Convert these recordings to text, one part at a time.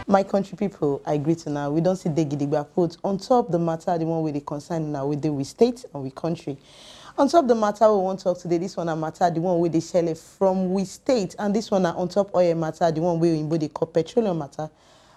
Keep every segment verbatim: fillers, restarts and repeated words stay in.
My country people, I greet you now. We don't see the gidigba put on top the matter, the one with the concern now with the we state and we country. On top the matter we want talk today, this one a matter, the one with the shell from we state, and this one na on top oil matter, the one wey oyinbo dey call petroleum matter.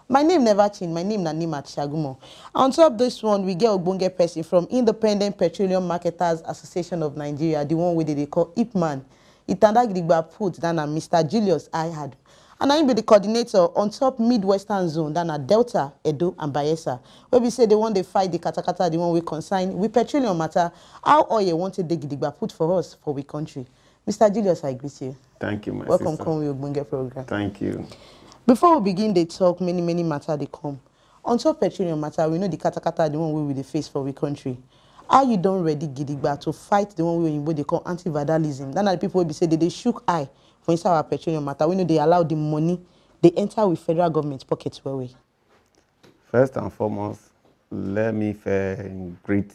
My name never change. My name na Nimat Shagumo. On top this one, we get ogbonge person from Independent Petroleum Marketers Association of Nigeria, the one wey dey dey call IPMAN. Itanda gidigba put down na Mister Julius Ihadu. And I be the coordinator on top Midwestern Zone, down na Delta, Edo, and Bayelsa. Wey be say they want dey fight the katakata, the one wey concern with petroleum matter, how oil want to dey gidigba put for us for we country. Mister Julius, I greet you. Thank you, my Welcome sister. Come with ogbonge program. Thank you. Before we begin the talk, many many matter they come. On top petroleum matter, we know the katakata, the one wey we dey face for we country. How you don ready gidigba to fight the one wey oyinbo dey call anti-vandalism? That na the people wey be say they dey shook eye for inside our petroleum matter. We know they allow the money they enter with federal government pocket well well. First and foremost, let me fair greet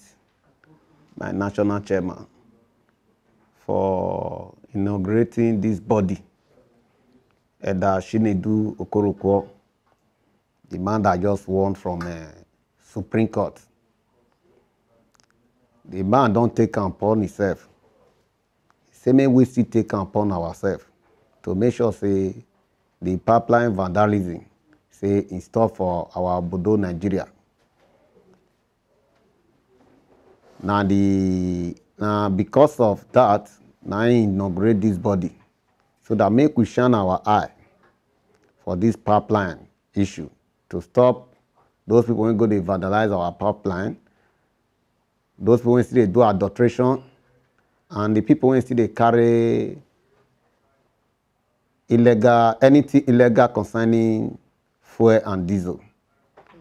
my national chairman for inaugurating this body, Eda Shinedu Okorokwo, the man that just won from uh, Supreme Court. The man don't take am upon himself. Say make we still take am upon ourselves to make sure say the pipeline vandalism say in store for our obodo Nigeria. Na the na because of that na im inaugurate this body so that make we shine our eye for this pipeline issue to stop those people wey go dey vandalize our pipeline, those people wey still dey do adulteration, and the people wey still dey carry illegal anything illegal concerning fuel and diesel.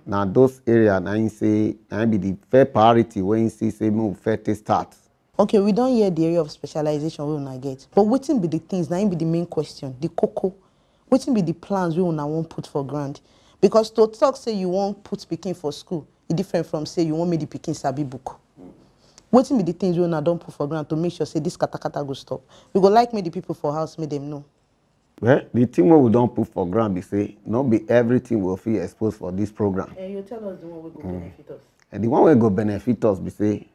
Na those area na im say na im be the first priority wey im see say make we first take start. Okay, we don hear the area of specialization wey una get, but wetin be the things na im be the main question, the koko? Wetin be the plans wey una wan put for ground? Because to talk say you wan put pikin for school, e different from say you wan make the pikin sabi book. Wetin be the things wey una don put for ground to make sure say this katakata go stop? We go like make the people for house make dem know. Well, the thing wey we don put for ground be say no be everything we fit expose for this program. And you tell us the one wey go benefit us. And the one wey go benefit us be say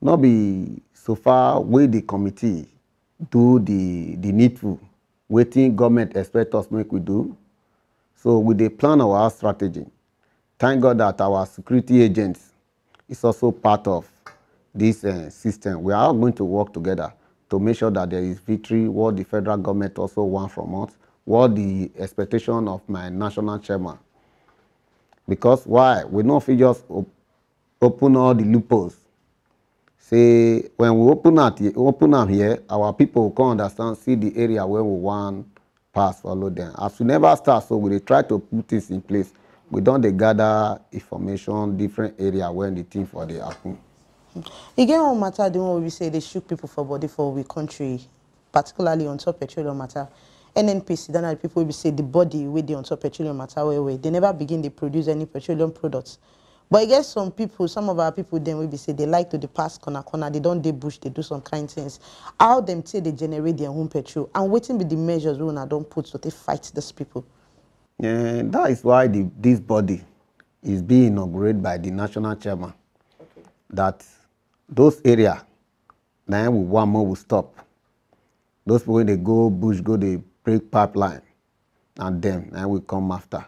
no be so far wey the committee do the the needful, wetin government expect us make we do. So we dey plan our strategy. Thank God that our security agents is also part of this uh, system. We are all going to work together to make sure that there is victory, what the federal government also want from us, what the expectation of my national chairman. Because why? We no fit just op- open all the loopholes. Say when we open at open am here, our people go come understand, see the area where we wan pass follow them. As we never start, so we dey try to put things in place. We don dey gather information, different area when the thing for dey happen. E get one matter, the one wey be say dey shook people for body for we country, particularly on top petroleum matter. N N P C, that na the people wey be say the body wey dey on top petroleum matter well well, they never begin dey produce any petroleum products. But e get some people, some of our people dem wey be say they like to dey pass corner corner, they don dey bush, dey do some kind things. How dem take dey generate their own petrol, and wetin be the measures wey una don put to take fight these people? And that is why the, this body is being inaugurated by the national chairman. That those area na im we wan make we stop. Those people wey dey go bush go dey break pipeline, na dem na im we come after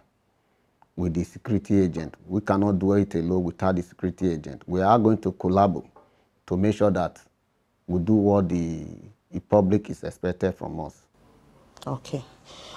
with the security agent. We cannot do it alone without the security agent. We are going to collabo to make sure that we do what the, the public is expected from us. Okay.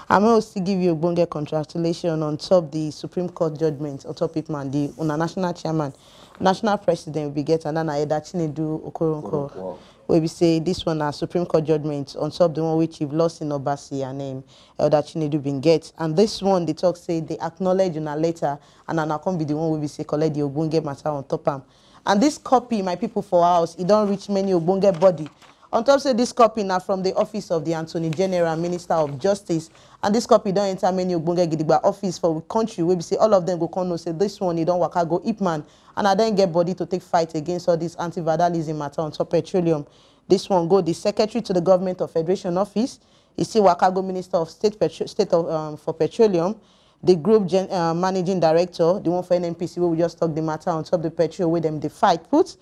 I may also give you ogbonge congratulations on top the Supreme Court judgment on top Ip Man, the una national chairman, national president we get, and then Eda Chinedu Okoronko. Okoronko. Where we say this one na Supreme Court judgment on top the one which you've lost in Obasi and um, Elder Chinedu bin get. And this one, they talk say they acknowledge una later, and una come be the one wey be say collect the ogbonge matter on top am. And this copy, my people for house, e don reach many ogbonge body. On top say this copy na from the office of the Attorney General, Minister of Justice, and this copy don enter many ogbonge gidigba office for we country wey be say all of them go come know say this one e don waka go Ip Man, and I don get body to take fight against all this anti-vandalism matter on top petroleum. This one go the Secretary to the Government of Federation Office, e still waka go Minister of State Petro- State of um, for Petroleum, The group gen, uh, managing director, the one for N N P C, where we just talk the matter on top the petrol where them they fight put,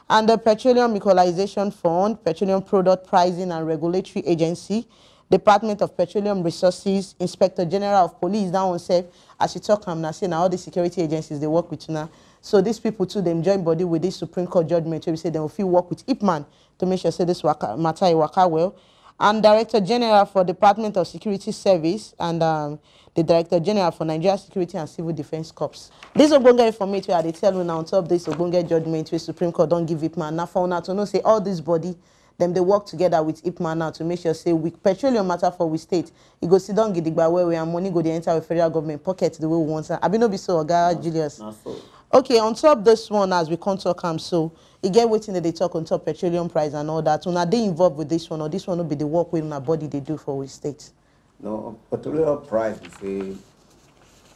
and the Petroleum Equalization Fund, Petroleum Product Pricing and Regulatory Agency, Department of Petroleum Resources, Inspector General of Police, that one safe. As you talk, I'm not saying all the security agencies they work with now. So these people too, them join body with this Supreme Court judgment where we say they will feel work with Ipman to make sure say this waka, matter e waka well. And Director General for Department of Security Service and um, the Director General for Nigeria Security and Civil Defense Corps. This ogbonge information I dey tell una on top this ogbonge judgment wey Supreme Court don give Ipman. Na for una to know say all this body dem dey work together with Ipman now to make sure say we petroleum matter for we state e go sit down gidigba well well and money go dey enter with federal government pocket the way we want am. Abi no be so, Oga Julius? Na so. Okay, on top this one as we come talk am so, e get wetin dem dey talk on top petroleum price and all that. Una dey involved with this one or this one no be the work wey una body dey do for we state? No, petroleum price be say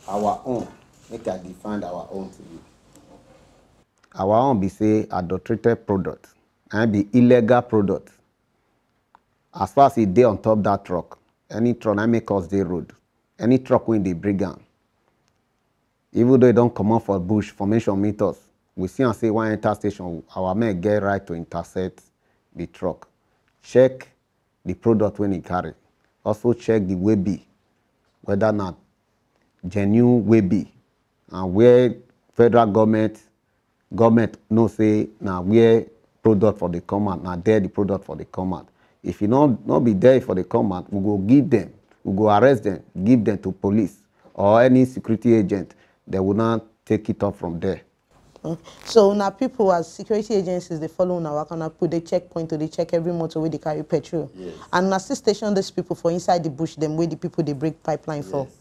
our own. Make I define our own to you. Our own be say adulterated product and be illegal product. As far as e dey on top that truck, any truck na make us dey road, any truck wey dey bring am, even though e don comot for bush, formation meet us, we see am say e wan enter station, our men get right to intercept the truck, check the product wey e carry, also check the weighbill, whether na genuine weighbill and where federal government government know say na where product for dey come out, na there the product for dey come out. If e no no be there for dey come out, we go give them, we go arrest them, give them to police or any security agent. They will now take it up from there. Okay. So na people as security agencies dey follow una waka, na put the checkpoint to dey check every motor wey dey carry petrol. Yes. And na still station these people for inside the bush dem wey the people dey break pipeline for. Yes.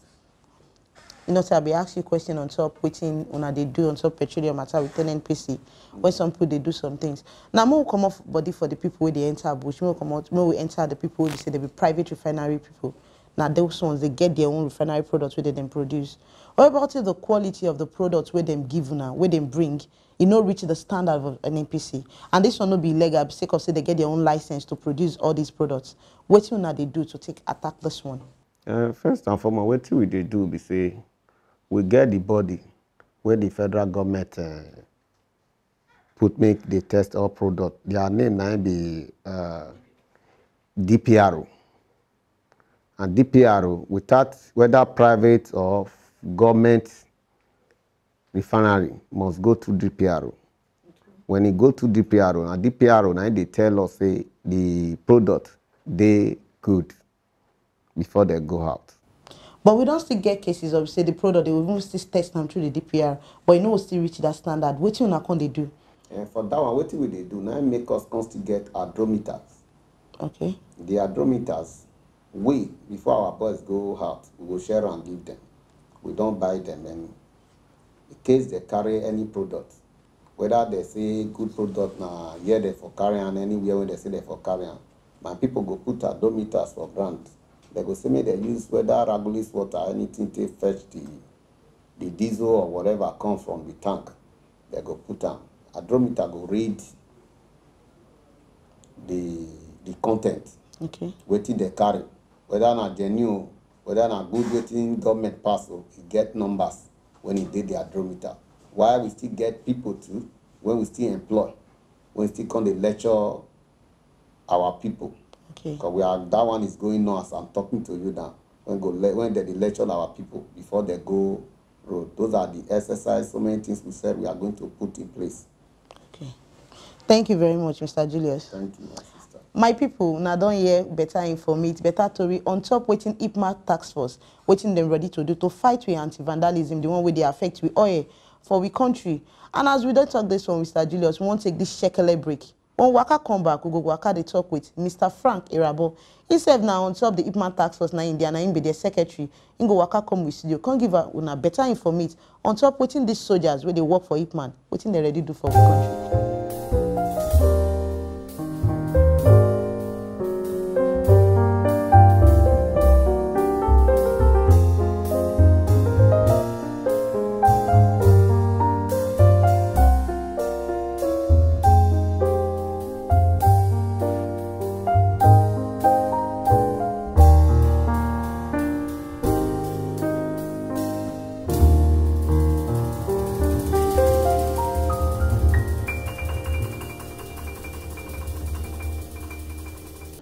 You know say I be ask you question on top wetin una dey do on top petroleum matter with N N P C. When some people dey do some things. Now make we comot body for the people wey dey enter bush, make we comot, make we enter the people wey be say they be private refinery people. Now those ones they get their own refinery products wey they dem produce. What about if the quality of the products wey dem give una, wey dem bring, e no reach the standard of N N P C? And this one no be illegal sake of say they get their own license to produce all these products. Wetin una dey do to take attack this one? Uh, first and foremost, wetin we dey do be say we get the body wey the federal government uh, put make dey test all product. Their name na im be uh, D P R O. And D P R O, without whether private or government refinery, must go through D P R O. When e go to D P R O, na D P R O na im dey tell us say the product dey good before they go out. But we don still get cases of say the product they will even still test am through the D P R, but e no go still reach that standard. Wetin una come dey do? And for that one, wetin we dey do na im make us come still get hydrometers. Okay. The hydrometers, we, before our boys go out, we go share and give them. We don't buy them any. In case they carry any product, whether they say good product na here they for carry am, anywhere when they say they for carry am, my people go put hydrometers for ground. They go say make they use whether Ragulis water, anything take fetch the the diesel or whatever come from the tank. They go put am. Hydrometer go read the the content. Okay. Wetin they carry, whether na genuine, whether na good wetin government pass, so e get numbers when e dey the hydrometer. Why we still get people too when we still employ, when we still come dey lecture our people? Okay. Because we are, that one is going on as I'm talking to you now. When go le- when they dey lecture our people before they go road. Those are the exercise, so many things we said we are going to put in place. Okay. Thank you very much, Mister Julius. Thank you, my sister. My people, now don't hear better informate, better story on top waiting IPMA task force, waiting them ready to do to fight with anti-vandalism, the one way they affect we oil for we country. And as we don't talk this one, Mister Julius, we won't take this shekele break. When waka come back, we go waka dey talk with Mister Frank Irabo. He serve now on top the IPMA task force na India, na him be their secretary. He go waka come with studio, come give una better informate on top wetin these soldiers wey dey work for IPMAN, wetin they ready do for the country.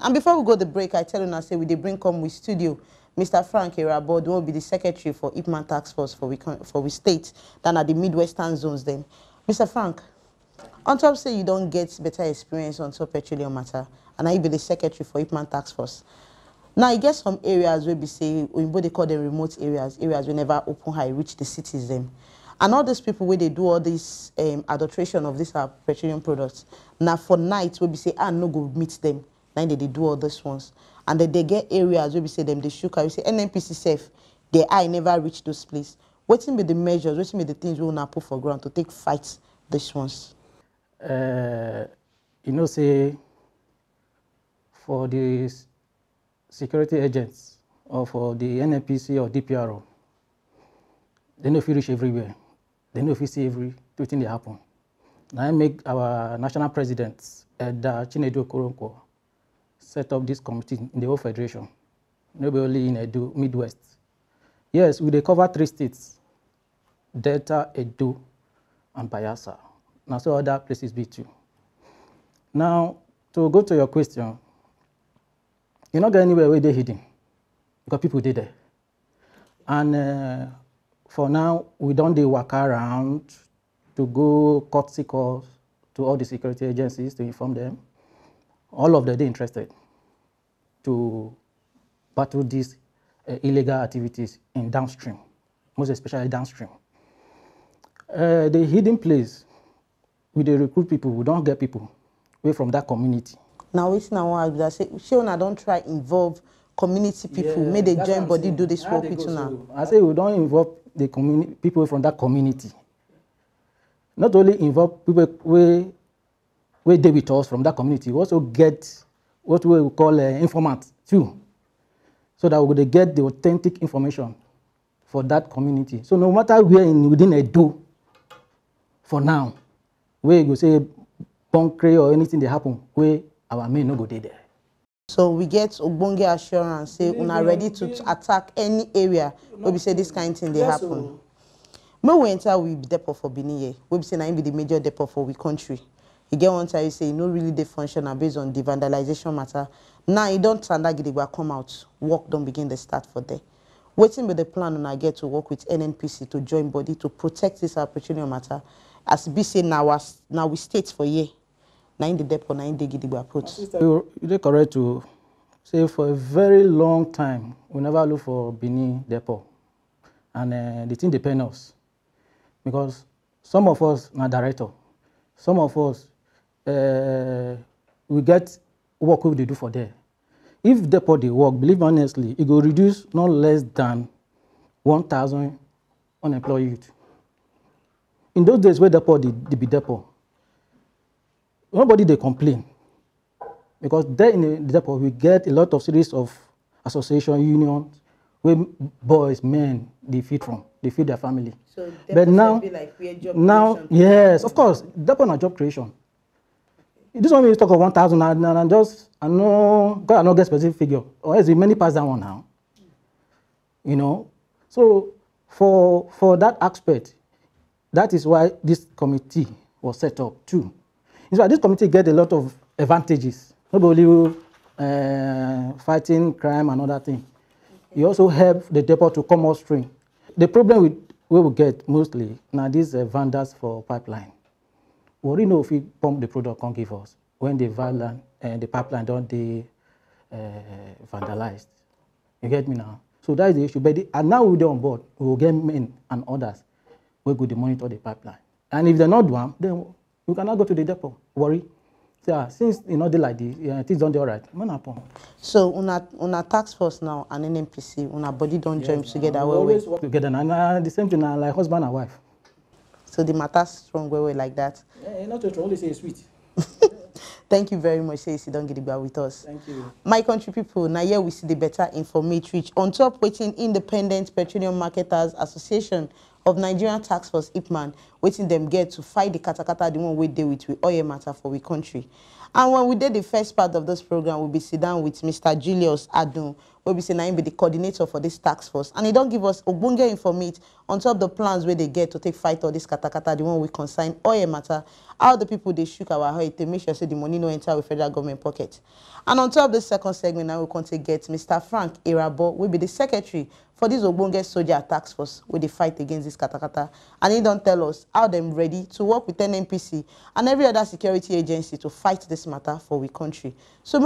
And before we go the break, I tell una say we dey bring come with studio Mister Frank Irabo, who will be the secretary for Ip Man Task Force for we con-, for we state, that are the Midwestern zones then. Mister Frank, on top say you don't get better experience on top petroleum matter, and I be the secretary for Ip Man Task Force. Now, you get some areas where we say, Oyinbo dey call them remote areas, areas we never open high, reach the cities them. And all these people where they do all this, um, adulteration of these our petroleum products, now for night, where we say, "I no go meet them." Now they, they do all these ones. And then they get areas where we say them, they shook, we say N N P C safe, their eye never reach those places. Wetin be the measures, wetin be the things we wanna put for ground to take fight these ones? Uh, you know, say for the s-, security agents or for the N N P C or D P R O, they no fit reach everywhere. They no fit see every, everything they happen. Now I make our national president, Elder Chinedu Okoronko, set up this committee in the whole federation. No be only in Edo, Midwest. Yes, we dey cover three states, Delta, Edo, and Bayelsa. Now, so other places be too. Now, to go to your question, you no get anywhere where they hidden because people dey there. And, uh, for now, we don't dey waka around to go courtesy calls to all the security agencies to inform them. All of them dey interested to battle these, uh, illegal activities in downstream, most especially downstream. Uh, the hidden place, we dey recruit people, we don't get people away from that community. Now, wetin I wan ask be that say, shey una don try involve community people, make they join body do this work with una? I say we don't involve the communi-, people from that community. Not only involve people where, where they with us from that community, we also get what we call, uh, informants too, so that we go dey get the authentic information for that community. So no matter where in within Edo, for now, where you go say bunkering or anything they happen, where our men no go dey there. So we get ogbonge assurance say una ready to attack any area where we say this kind thing they happen. Make we enter we depot for Benin here, where we say na im be the major depot for we country. You get one time you say e no really dey functional based on the vandalization matter. Now e don tanda gidigba come out, work don begin dey start for there. Wetin be the plan una get to work with N N P C to join body to protect this our petroleum matter? As e be say na our s-, na we state for here, na im the depot, na im dey gidigba put. You, you dey correct to say for a very long time, we never look for Benin depot. And, uh, the thing dey pain us. Because some of us na director, some of us, uh, we get work we dey do for there. If depot dey work, believe me honestly, e go reduce not less than one thousand unemployed youth. In those days where depot dey, dey be depot, nobody dey complain. Because there in the depot, we get a lot of series of association, unions, where boys, men, they feed from, they feed their family. So But now, be like where job now, creation. Yes, of course, depot na job creation. This one we talk of one thousand, and, and I just, I know, God, I no get specific figure, or else many pass that one now. You know, so for, for that aspect, that is why this committee was set up too. In fact, this committee get a lot of advantages. Not only, uh, fighting crime and other thing, e also help the depot to come upstream. The problem with, we will get mostly now these, uh, vendors for pipeline. Warri no fit pump the product come give us when the van-, uh, the pipeline don dey, uh, vandalized. You get me now? So that is the issue. But the, and now we dey on board, we will get men and others wey go dey monitor the pipeline. And if they no do am, then we cannot go to the depot. Warri. So, ah, since e no dey like this, uh, things don dey alright. Man, I pump. So una, una task force now and N N P C, una body don join together well well. Work together, and, uh, the same thing na like husband and wife. So the matter strong well well like that. Eh, not to only say sweet. Thank you very much, say you sit down gidigba with us. Thank you. My country people, now here we see the better informate reach on top wetin Independent Petroleum Marketers Association of Nigerian Task Force, I P M A N, wetin dem get to fight the katakata, the one wey dey with we oil matter for we country. And when we dey the first part of this program, we be sit down with Mister Julius Adun, wey be say na im be the coordinator for this task force, and he don give us ogbonge informate on top the plans wey they get to take fight all this katakata, the one wey concern oil matter, how the people dey shook our head to make sure say the money no enter with federal government pocket. And on top of this second segment, now we come take get Mister Frank Irabo, wey be the secretary for this ogbonge soldier task force wey dey fight against this katakata, and he don tell us how dem ready to work with N N P C and every other security agency to fight this matter for we country. So